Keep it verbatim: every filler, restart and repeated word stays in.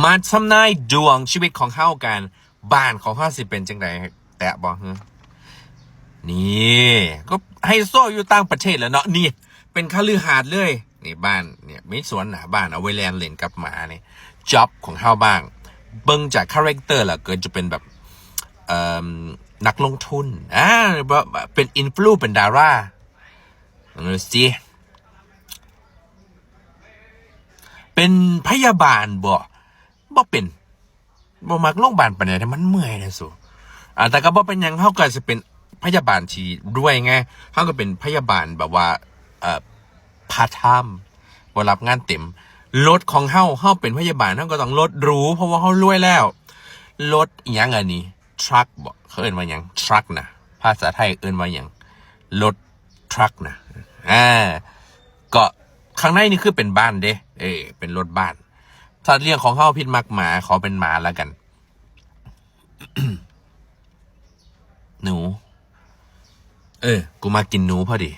มาทำนายดวงชีวิตของเฮากัน บ้านของเฮาสิเป็นจังได๋ แตะบ่ นี่ ก็ไฮโซอยู่ต่างประเทศแล้วเนาะ นี่ เป็นคฤหาสน์เลย นี่บ้าน เนี่ย มีสวนหน้าบ้าน เอาไว้แล่นเล่นกับหมา นี่ job ของเฮาบ้าง เบิ่งจากคาแรคเตอร์แล้วก็จะเป็นแบบ เอ่อ นักลงทุน อ่า เป็นอินฟลู เป็นดารา เออสิ เป็นพยาบาลบ่ บ่เป็น บ่มักโรงพยาบาลปานใด๋ มันเมื่อยนะสู อ่า แต่ก็บ่เป็นหยัง เฮาก็จะเป็นพยาบาลที่รวยไง เฮาก็เป็นพยาบาลแบบว่า เอ่อ part time บ่รับงานเต็ม รถของเฮา เฮาเป็นพยาบาล เฮาก็ต้องรถหรู เพราะว่าเฮารวยแล้ว รถอิหยังอันนี้ truck บ่ เขาเอิ้นว่าหยัง truck นะ ภาษาไทยเอิ้นว่าหยัง รถ truck นะ อ่า ก็ข้างในนี่คือเป็นบ้านเด้ เออ เป็นรถบ้าน สัตว์เลี้ยงของเฮาพิษมักหมา ขอเป็นหมาแล้วกัน หนู เออ กูมากินหนูพอดี